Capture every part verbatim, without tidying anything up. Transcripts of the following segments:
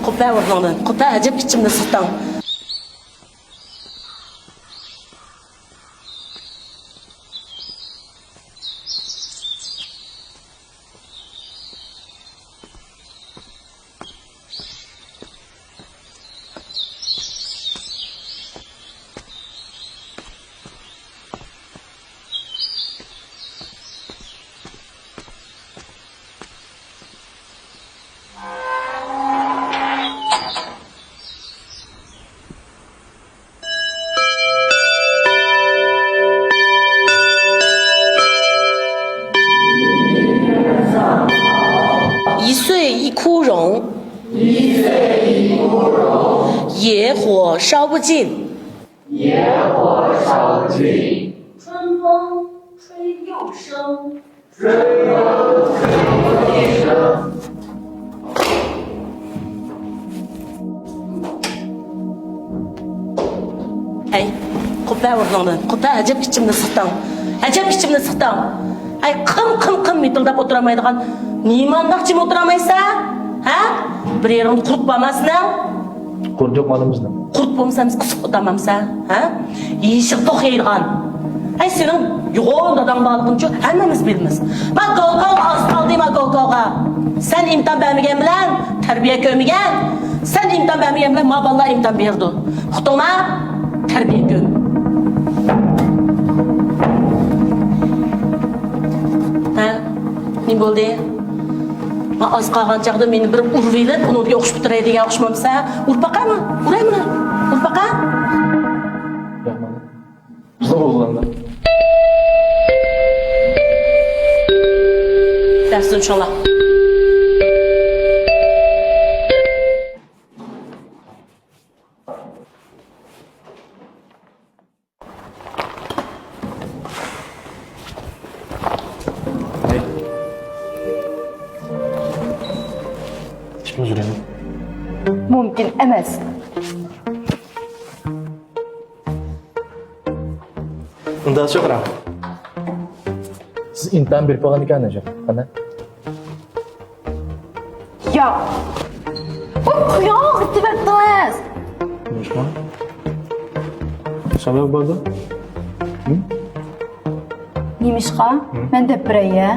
قوپە ئورنۇڭدىن، قوپە، ئەجەب ئىچىمنى سىقتىڭ.一岁一枯荣，野火烧不尽。春风吹又生。 ھەي، قوپە ئورنۇڭدىن، قوپە، ئەجەب ئىچىمنى سىقتىڭ، ئەجەب ئىچىمنى سىقتىڭ. ھەي، قىم، قىم، قىم مىتىلداپ ئولتۇرالمايدىغان، نېمانداق جىم ئولتۇرالمايسەن؟ ھە؟ بىر يېرىڭدە قۇرت بارمۇ سېنىڭ؟ قۇرت يوق مالىمىزنىڭ. قۇرت بولمىسا، بىز قۇسۇپ ئولتۇرمامسا؟ ھە؟ يېشىل توخۇ يەيدىغان. ھەي، سېنىڭ يوغان داداڭ بارلىقىنىچۇ ھەممىمىز بىلىمىز. ما گوكاۋغا ئاز قالدى، ما گوكاۋغا. سەن ئىمتىھان بەرمىگەن بىلەن تەربىيە كۆرمىگەن. سەن ئىمتىھان بەرمىگەن بىلەن ما بالىلار ئىمتىھان بېرىدۇ. ئۇقتۇڭما؟ تەربىيە كۆر. ھە؟ نېمە بولدى؟ ما ئاز قالغان چاغدا مېنى بىر ئۇرۇۋېلىپ، ئۇنىڭدىكى ئوخشىتىپ تۇراي دېگەن ئوخشىمامسا؟ ئۇرۇپ باقايمۇ؟ ئۇرايمۇ؟ ئۇرۇپ باقا؟ ياق، مانا. بىزنىڭ ئوغلاندا. دەرسىدىن چۈشۈڭلار. مۇمكىن ئەمەس. ئۇنداقچە قاراڭ. سىز ئىمتىھان بېرىپ بولغان ئىكەن، ھاجى. قانداق؟ ياق. بۇ قۇياق ئېتىۋەتتىڭىز. نېمىشقا؟ سەۋەب باردا؟ ھە؟ نېمىشقا؟ ھە؟ مەن دەپ بېرەي، يە.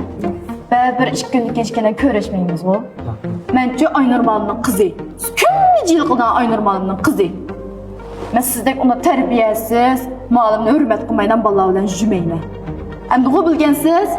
بەرىبىر ئىككى كۈندىن كېيىن ھېچقانداق كۆرۈشمەيمىزغۇ. ھە، ھە. مەنچۇ ئاينۇر مالىمنىڭ قىزى. سىز كۈندە جىلغىنا ئاينۇر مالىمنىڭ قىزى. مەن سىزدەك ئۇنداق تەربىيەسىز، مالىمنى ھۆرمەت قىلمايدىغان بالىلار بىلەن يۈرمەيمەن. ئەمدىغۇ بىلگەنسىز؟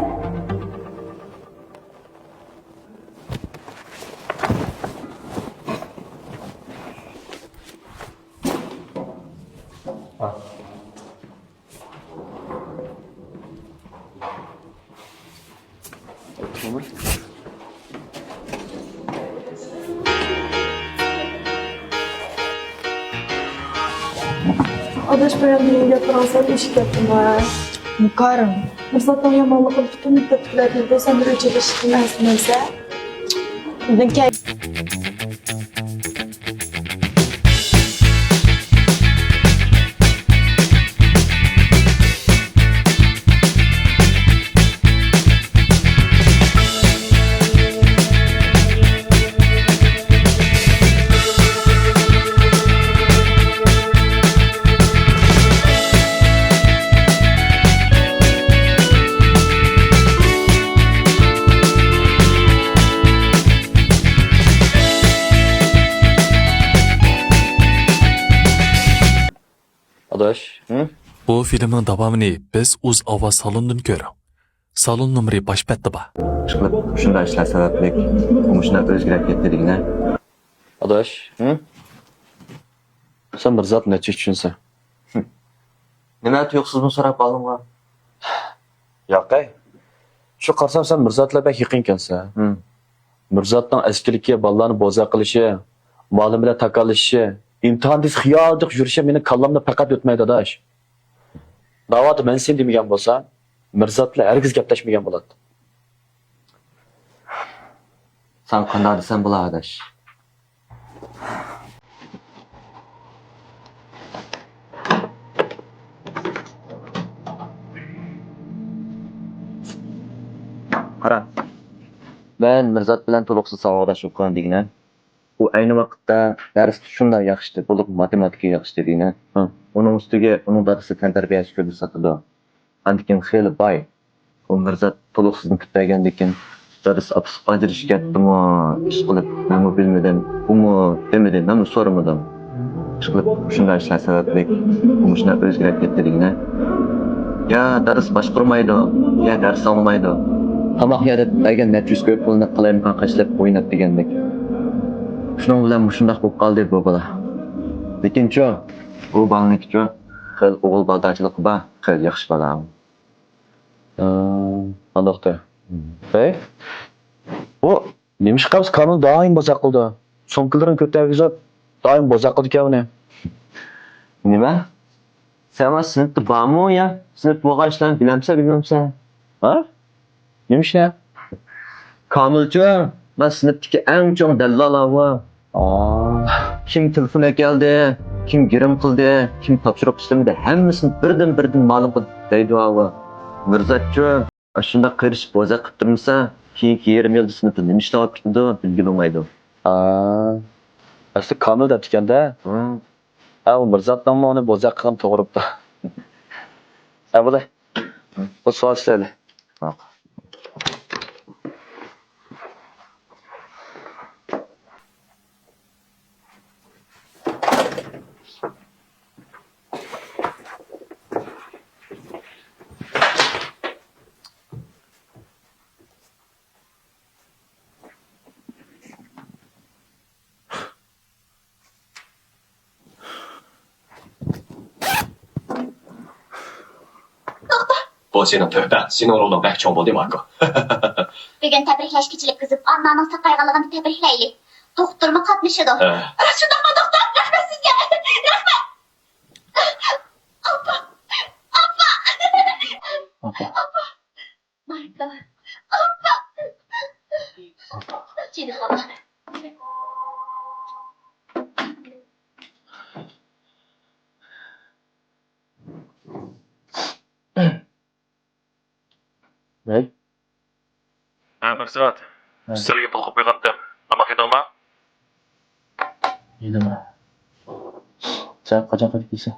ئاداش، بىرەر بىرىڭگە قاراڭسەن، ئېشىپ كەتتىم ھە. مۇكارىم. مىرزاتنىڭ يامانلىقىنى پۈتۈن مەكتەپتىكىلەر بىلىدۇ، سەن بىر ئۆچىگە ئىشىكتىن ئەنسىمەمسەن. ئاداش، ھە؟ بۇ فىلىمنىڭ داۋامىنى بىز ئۇز ئاۋاز سالونىدىن كۆرۈڭ. سالون نومۇرى باش بەتتە بار. ئىشقىلىپ، شۇنداق ئىشلار سەۋەبلىك مۇشۇنداق ئۆزگىرىپ كەتتى دېگىنە. ئاداش، ھە؟ سەن بىر زات نەچچە چۈشىنىسەن؟ نېمە تۇيۇقسىزمۇ سوراپ قالدىڭغۇ؟ ياقەي. شۇ قارىسام، سەن مىرزاتلا بەك يېقىن ئىكەنسەن. ھىم. مىرزاتنىڭ ئەسكىلىكى، بالىلارنى بوزەك قىلىشى، مۇئەللىم بىلەن تاكاللىشىشى، ئىمتىھان دېسە خىيالدەك يۈرۈشى مېنىڭ كاللامدا پەقەت ئۆتمەيدۇ، ئاداش. ناۋادا مەن سېنى دېمىگەن بولسام، مىرزات بىلەن ھەرگىز گەپلەشمىگەن بولاتتىم. سەن قانداق دېسەڭ بولا، ئاداش. قارا، مەن مىرزات بىلەن تولۇقسىز ساۋاقداش بولۇپ قالدىم دېگىنە. ئۇ ئەينى ۋاقىتتا دەرستە شۇنداق ياخشى، بولۇپ ماتېماتىكا ياخشى دېگىنە. ھە. ئۇنىڭ ئۈستىگە ئۇنىڭ دادىسى تەنتەربىيە شكولىدا ساتىدۇ. ئاندىن كېيىن خېلى باي. ئۇ مىرزات تولۇق سىزنى كۈتمىگەندىكىن، دادىسى ئاپىسى ئاجرىشىپ كەتتىمۇ، ئىشقىلىپ مەنمۇ بىلمىدىم، ئۇمۇ دېمىدى، مەنمۇ سورىمىدىم. ئىشقىلىپ شۇنداق ئىشلار سەۋەبلىك ئۇ مۇشۇنداق ئۆزگىرىپ كەتتى دېگىنە. يا دادىسى باشقۇرمايدۇ، يا دەرس ئاڭلىمايدۇ. تاماق يەدە بەرگەن نەچچە يۈز كوي پۇلنى قالايمىقان خەجلەپ ئويناپ دېگەندەك. شۇنىڭ بىلەن مۇشۇنداق بولۇپ قالدى بۇ بالا. لېكىنچۇ، بۇ بالىنىڭكىچۇ خېلى ئوغۇل بالىدارچىلىقى بار، خېلى ياخشى بالا. ھە، ئانداقتا. ھەي، بۇ نېمىشقا بىز كامىل دائىم بوزەك قىلىدۇ؟ سومكىلىرىنى كۆتۈرگۈزۈپ، دائىم بوزەك قىلىدىكەن ئۇنى. نېمە؟ سەن سىنىپتا بارمۇ يا؟ سىنىپتا بولغان ئىشلارنى بىلەمسەن، بىلمەمسەن؟ ھە؟ نېمە ئىشنى؟ كامىلچۇ، مەن سىنىپتىكى ئەڭ چوڭ دەللال ئاۋۇ. ئا. كىم تېلېفون ئەكەلدى، كىم گىرىم قىلدى، كىم تاپشۇرۇق ئىستىمىدى، ھەممىسىنى بىردىن-بىردىن مەلۇم قىل دەيدۇ ئاۋۇ. مىرزاتچۇ، ئاشۇنداق قېرىشىپ بوزەك قىلىپ تۇرمىسا، كېيىنكى يېرىم يىلدا سىنىپتا نېمە ئىشلەپ كېتىدۇ، بىلگىلى بولمايدۇ. ئا. ئەسلى كامىل دەپتىكەن-دە. ھە. ئا، ئۇ مىرزاتنىڭمۇ ئۇنى بوزەك قىلغىنى توغرا بوپتۇ. ھە، بولدى. بۇ سوئال ئىشلەيلى. توختا! بۇ سېنىڭ تۆھپەڭ، سېنىڭ رولۇڭ بەك چوڭ بولدى، ماكو. بۈگۈن تەبرىكلەش كېچىلىك ئۆتكۈزۈپ، ئاننانىڭ ساقايغانلىقىنى تەبرىكلەيلى. دوختۇرمۇ قاتنىشىدۇ. ھە. راست شۇنداقمۇ، دوختۇر؟ رەھمەت سىزگە! رەھمەت! ئاپا! ئاپا! ئاپا! ئاپا! مايكا. ئاپا. جېنىم ئاپا. ھەي. ھە، مىرزات. ھە. ئۈستەلگە پۇل قويۇپ قويغانتىم. تاماق يېدىڭما؟ يېدىم. سەن قاچان قايتىپ كېلىسەن؟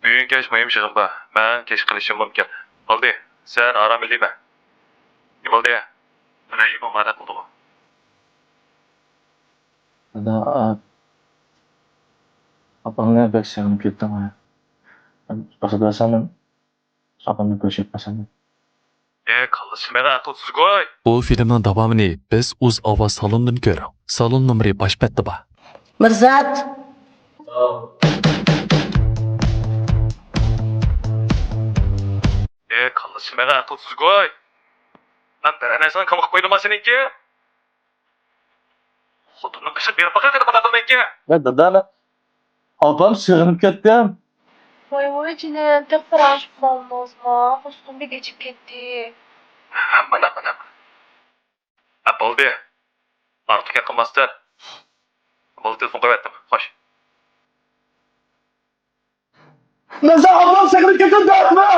بۈگۈن كەچ مۇھىم ئىشىم بار. مەن كەچ قېلىشىم مۇمكىن. بولدى، سەن ئارام ئېلىۋەر. نېمە بولدى؟ رەيىمۇ مانا قىلدىغۇ. دادا، ئا-، ئاپامنى بەك سېغىنىپ كەتتىم. رۇخسەت بەرسەم، ئاپامنى كۆرۈشۈپ قالسام. ئە، كاللىسى مېڭە ئەقىلسىزگۇي! بۇ فىلىمنىڭ داۋامىنى بىز ئۇز ئاۋاز سالونىدىن كۆرۈڭ. سالون نومۇرى باش بەتتە بار. مىرزات! ئە، كاللىسى مېڭە ئەقىلسىزگۇي! مەن بىرەر نەرسىنى كامىغا قويدۇم سېنىڭكى؟ خوتۇننىڭ قېشىغا بېرىپ باقاي قېنى، قانداق قىلىمەنكىن؟ ۋە دادا، ئاپام سېغىنىپ كەتتىم. ۋاي ۋاي جېنىم، تېخى پاراڭلىشىپ بولالمىدىڭىزمۇ؟ خوتۇنۇم بەك ئېچىپ كەتتى. مانا، مانا. ھە، بولدى. ئارتۇق گەپ قىلماستىن، بولدى، تېلېفون قويۇۋەتتىم. خوش. مەن ساڭا ئاپام سېغىنىپ كەتتىم دەپمۇ؟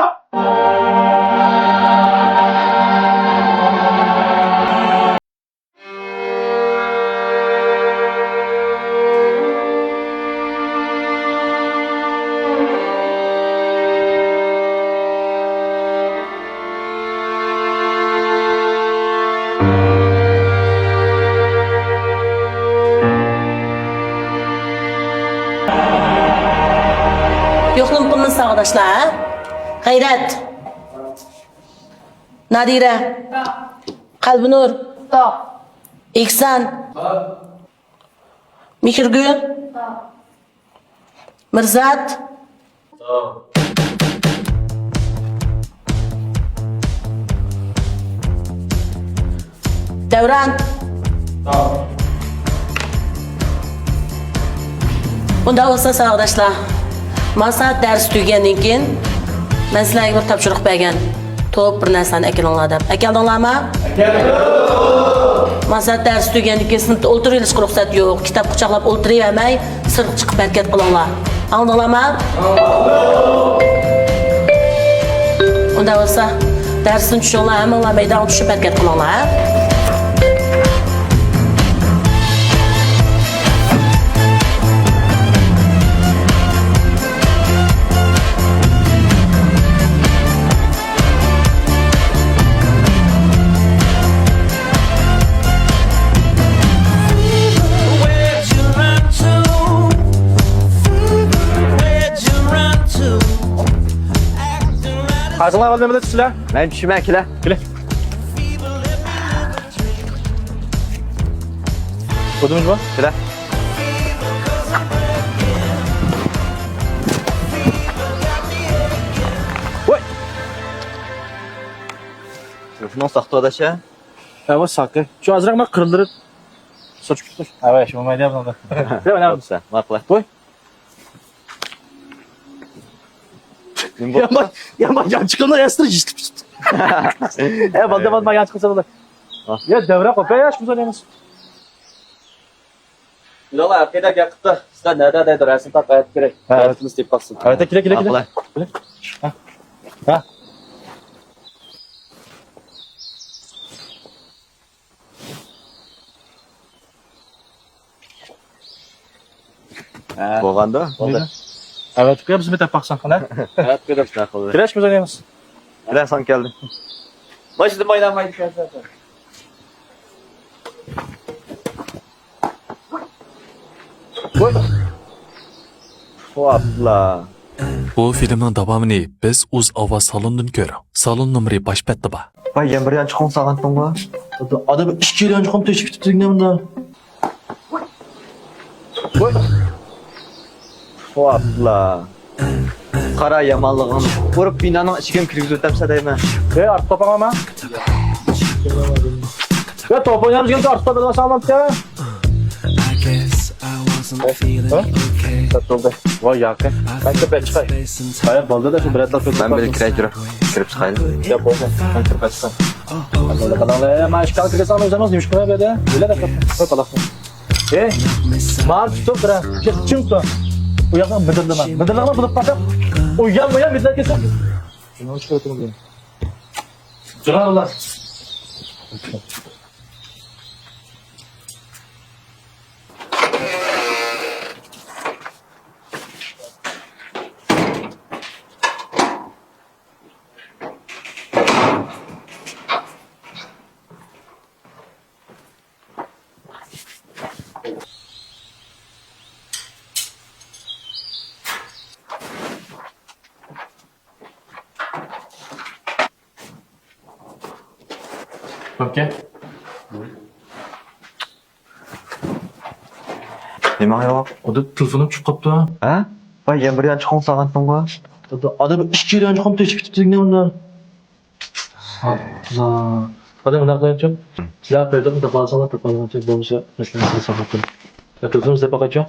يوقلىما قىلمىسا ساۋاقداشلار، ھە؟ غەيرەت! نادىرە! قەلبىنۇر! ئېھسان! مېھرىگۈل! مىرزات! دەۋران! ئۇنداق بولسا ساۋاقداشلار، مانا سائەت دەرس تۈگىگەندىن كېيىن مەن سىلەرگە بىر تاپشۇرۇق بەرگەن، توپ بىر نەرسىلەرنى ئەكېلىڭلار دەپ. ئەكەلدىڭلارمۇ؟ ئەكەلدۇق. مانا سائەت دەرس تۈگىگەندىن كېيىن سىنىپتا ئولتۇرۇۋېلىشقا رۇخسەت يوق. كىتاب قۇچاقلاپ ئولتۇرۇۋەرمەي، سىرتقا چىقىپ ھەرىكەت قىلىڭلار. ئاڭلىدىڭلارمۇ؟ ئۇنداق بولسا، دەرستىن چۈشۈڭلار، ھەممىڭلار مەيدانغا چۈشۈپ ھەرىكەت قىلىڭلار، ھە؟ قىزىڭلار ئالدىن بىلەن چۈشسىلە. مەن چۈشىمەن، كېلە. كېلە. ئۆتۈمىز بار. كېلە. ۋاي. تېلېفونۇڭ ساقتا ئاداش ھە؟ ھە، ۋاي ساقى. شۇ ئازراق ما قىرىلدىرىپ سوچۇپ كېتىپ. ھە، ۋاي، شۇ مايدا بولدى. يا، ما، يا، ما، يانچۇقىنى ياستۇر، يىشلىپ. ھە، بولدى، بولدى، ما، يانچۇقىنى سالدى. ھە. يا، دەۋرە قوپە، يا، شۇ زانى ئەمەس. يالا، قېيدا گەپ قىپتۇ. سىلەر نەدە دەيدۇ، رەسىم تاق ئايتىپ بېرەي. ھە. رەسىمىز تېپىپ باقسۇن. ھە، كېلە، كېلە، كېلە. ھە. ھە. ھە. بولغاندا؟ بولدى. ئەۋەتىپ قويۇپ، بىزمۇ تېپىپ باقساق، قانا؟ ئەۋەتىپ قويدۇم، شۇنداق قىلدى. كېلەش، بىز ئوينايمىز. بىرەر سان كەلدى. ماشىنا مايلانمايدىكەن. ۋاي. ۋاپلا. بۇ فىلىمنىڭ داۋامىنى بىز ئۇز ئاۋاز سالونىدىن كۆرۈڭ. سالون نومۇرى باش بەتتە بار. ۋاي، يەنە بىر يانچۇقۇڭ سالغانتىڭغۇ. ئادەم ئىككى يانچۇقۇم تېشىپ كېتىپتۇ، نېمىندۇ؟ ۋاي. ۋاپلا. قارا يامانلىقىڭنى. ئۇرۇپ بىنانىڭ ئىچىگە كىرگۈزۈپ ئۆتەمسە دەيمەن. ھەي، ئارتۇق توپاڭ ئالما. يا، توپاڭ يامىسىغا ئارتۇق توپاڭ ئالمامتى. ۋاي ياكى. مەن كىرىپ چىقاي. ھايا، بولدى دە، شۇ بىر ئەتلا. مەن بىلەن كىرەي، يۈرۈڭ. كىرىپ چىقايلى. يا، بولدى. مەن كىرىپ چىقاي. مانا ئىشقا كىرگەنسەڭ ئۆزۈڭىز نېمە ئىش قىلىپ بەردى؟ ئۆيلەر ئەتراپتا. قوي، پالاقنى. ئېي، ماڭا تۇتۇپ تۇرە. چىڭ تۇتۇڭ. ئۇ ياقنى مىدىرلىما. مىدىرلىما بولۇپ قالسا. ئۇ يان، بۇ يان مىدىرلاپ كەتسە. نېمە ئىش قىلىۋاتىمىز؟ جۇرالا. ئاكا. نېمە يوق؟ ئۇدا تېلېفونۇم چۈشۈپ قاپتۇ. ھە؟ ۋاي، يەنە بىر يانچۇقۇڭ سالغانتىڭغۇ. ئۇدا ئادەم ئىككى يانچۇقۇم تېشىپ كېتىپتۇ، نېمە؟ ئادەم ئۇنداق قىلىڭچۇ. سىلەر قېرىدىغان تاپالساڭلار تاپالغانچە، بولمىسا مەسىلەنى سىلەر ساقلاپ قېلىڭ. يا، تېلېفوننى ئىزدەپ باقايچۇ.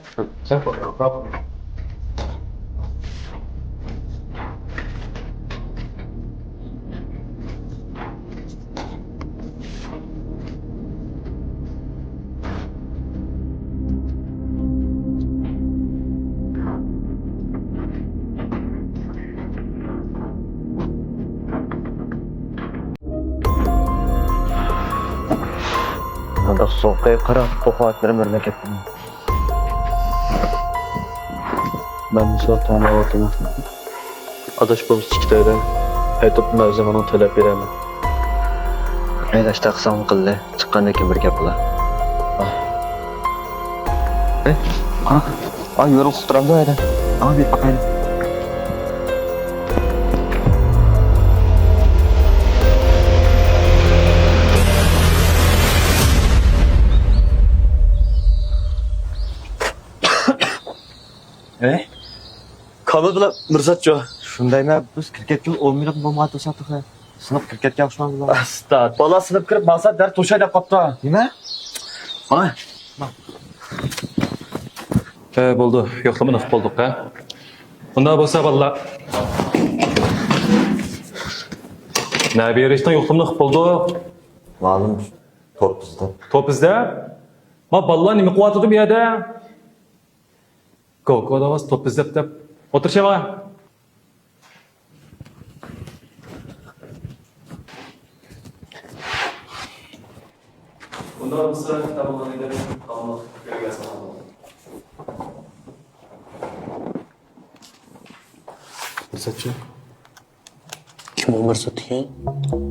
مۇنداق سوغۇققا قاراپ، بۇ خىل ئەتلىرىم ئۆرلەپ كەتتىمۇ؟ مەن مۇشۇ توڭلاۋاتىمەن. ئاداش بولسا ئىككى تەيلەن ئېيتىپ مەلزىمىنى تۆلەپ بېرەمەن. مەيلى، ئاشتاق قىلساڭمۇ قىلدى. چىققاندىن كېيىن بىر گەپ بولا. ئاھ. ئەي، قاراڭ. ئاي، يورۇق تۇرامدۇ ھەدە. ئاڭا بېرىپ باقايلى. ئەي، كامىل بىلەن مىرزاتچۇ؟ شۇندايمەن، بىز كىرىپ كەتكىلى ئون مىنۇت بولمىغان تۇرسا تېخى. سىنىپ كىرىپ كەتكەن ئوخشىمامدۇ؟ ئۇستاد، بالا سىنىپ كىرىپ ماڭسا دەرس توشاي دەپ قاپتۇ. نېمە؟ مانا. ھە، بولدى. يوقلىمىنى قىلىپ بولدۇق، ھە؟ ئۇنداق بولسا، بالىلار. نەبىرە ئىشنىڭ يوقلىمىنى قىلىپ بولدۇق. مەلۇم، توپ بىزدە. توپ بىزدە؟ ما بالىلار نېمە قىلىۋاتىدۇ بۇ يەردە؟ كوكو داۋاس توپ ئىزدەپ دەپ ئولتۇرۇشى بار. بۇنداق بولسا، كىتاب ئالغان ئىدىم، قالماق كۆرگەزمە. مىرزاتچۇ؟ كىم ئۇ مىرزا دېگەن؟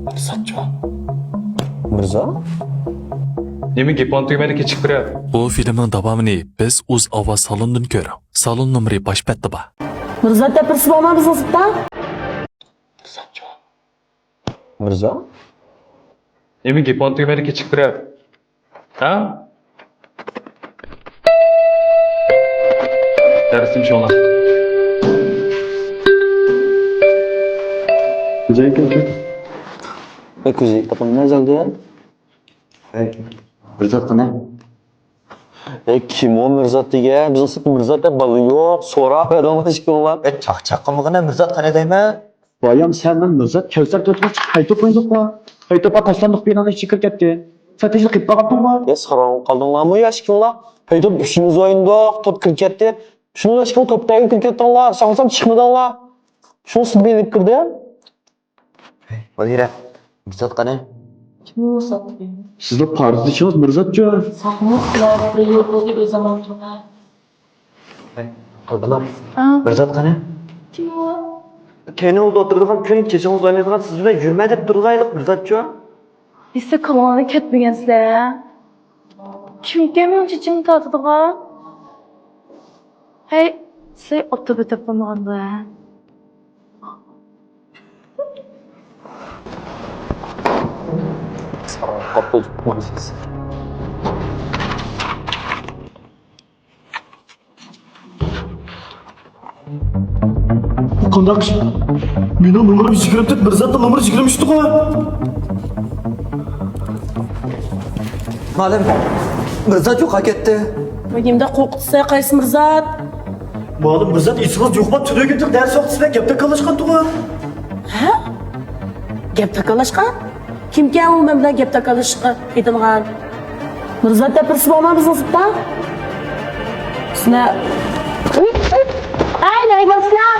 مىرزاتچۇ. مىرزا؟ نېمە گېپىڭنى تۈگىمەيدۇ كېچىكىپ بېرىپ؟ بۇ فىلىمنىڭ داۋامىنى بىز ئۇز ئاۋاز سالونىدىن كۆرۈڭ. سالون نومۇرى باش بەتتە بار. مىرزا دەپ بىرسى بارمۇ بىزنىڭ سىنىپتا؟ مىرزاتچۇ. مىرزا؟ نېمە گېپىڭنى تۈگىمەيلا كېچىكتۈرۈپ؟ ھە؟ دەرسىم شۇڭا. كۆزەي كەلدى. ئەي، كۆزەي، تاپالماي قالدى. ئەي، بىر زات قىلە. ئەي، كىم ئۇ مىرزات دېگەن؟ بىزنىڭ سىرتتا مىرزات دەپ بالا يوق. سوراپ بېرىڭلار ئىككىڭلار. ئەي، چاقچاق قىلمىغىن، مىرزات قېنى دەيمەن. بايام سەن مەن مىرزات كەۋسەر توپىغا چىقىپ پەيتوپ ئوينىدۇققۇ. پەيتوپقا تاشلاندۇق، بىنانىڭ ئىچىگە كىرىپ كەتتى. سەن تېزلا قېپىپ قالغانتىڭغۇ. يا ساراڭ قالدىڭلارمۇ يا ئىككىڭلار؟ پەيتوپ ئۈچىمىز ئوينىدۇق، توپ كىرىپ كەتتى. شۇنىڭ ئىچىگە توپ تەگىپ كىرىپ كەتتىڭلار. ساڭسام چىقمىدىڭلار. شۇنىسى بىلىنىپ كىردى. مۇدىرە، مىرزات قېنى؟ كىم ئۇ مىرزات دېگەن؟ سىزلا پارس دېيىشىڭىز مىرزاتچۇ؟ ساقمۇ بىر يىل بولدى ئۆزۈم ئالدىمدا. ھەي، بالام، ھە؟ مىرزات قېنى؟ كىم ئۇ؟ كەينىڭىزدە ئولتۇرىدىغان، كۈن كېچىڭىز ئوينايدىغان، سىز بىلەن يۈرمە دەپ تۇرغايلىق مىرزاتچۇ. ئېسى كاللاڭلار كەتمىگەنسىلەر. كىمكەن مېنىڭ چېچىمنى تارتىدىغان؟ ھەي، سىلەر ئوتتۇرا بېتەپ قالمىغاندا. بۇ قانداق ئىش؟ مېنىڭ نومۇرۇم يىگىرمە تۆت، مىرزاتنىڭ نومۇرى يىگىرمە ئۈچتىغۇ. مۇئەللىم، مىرزات يوقاپ كەتتى. نېمىدە قورقۇتسا، قايسى مىرزات؟ مۇئەللىم، مىرزات ئېسىڭىزدە يوقمۇ؟ تۈنۈگۈن دەرس ۋاقتىسىدا گەپ تاكاللاشقانتىغۇ. ھە؟ گەپ تاكاللاشقان؟ كىمكەن ئۇ مەن بىلەن گەپ تاكاللىشىشقا پېتىنغان؟ مىرزات دەپ بىرسى بارمۇ بىزنىڭ سىنىپتا؟ سىلەر. ئەي، نەگە بارسىلەر؟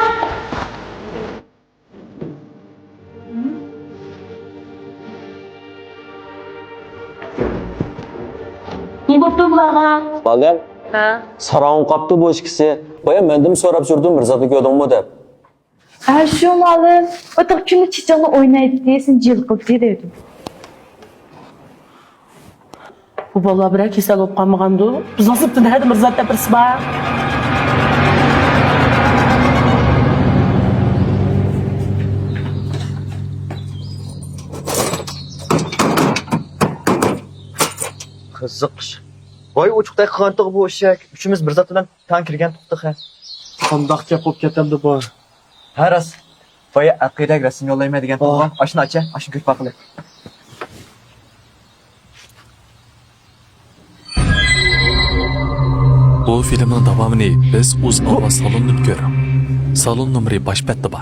نېمە بوپتۇ بۇلارغا؟ مۇئەللىم. ھە؟ ساراڭ قاپتۇ بۇ ئىككىسى. بايا مەندىن سوراپ يۈردۈم، مىرزاتنى كۆردۈڭمۇ دەپ. ھە، شۇ مۇئەللىم. ئۇتۇق كۈنى چېچىڭنى ئوينايتتى، سېنى جىل قىلدى دەيدۇ. بۇ بالىلار بىرەر كېسەل بولۇپ قالمىغاندۇ؟ بىزنىڭ سىنىپتا نەدە مىرزات دەپ بىرسى بار؟ قىزىق ئىش. ۋاي، ئوچۇقتەك قىلغانتىغۇ بۇ ئېشەك. ئۈچىمىز مىرزات بىلەن تەڭ كىرگەنتۇق تېخى. قانداق گەپ بولۇپ كەتەمدۇ بۇ؟ ھە، راست. بايا ئەقىدەگە رەسىم يوللايمەن دېگەن تۇرغان. ئاشۇنى ئاچە، ئاشۇنى كۆرۈپ باقىلى. بۇ فىلىمنىڭ داۋامىنى بىز ئۇز ئاۋاز سالونىدىن كۆرۈڭ. سالون نومۇرى باش بەتتە بار.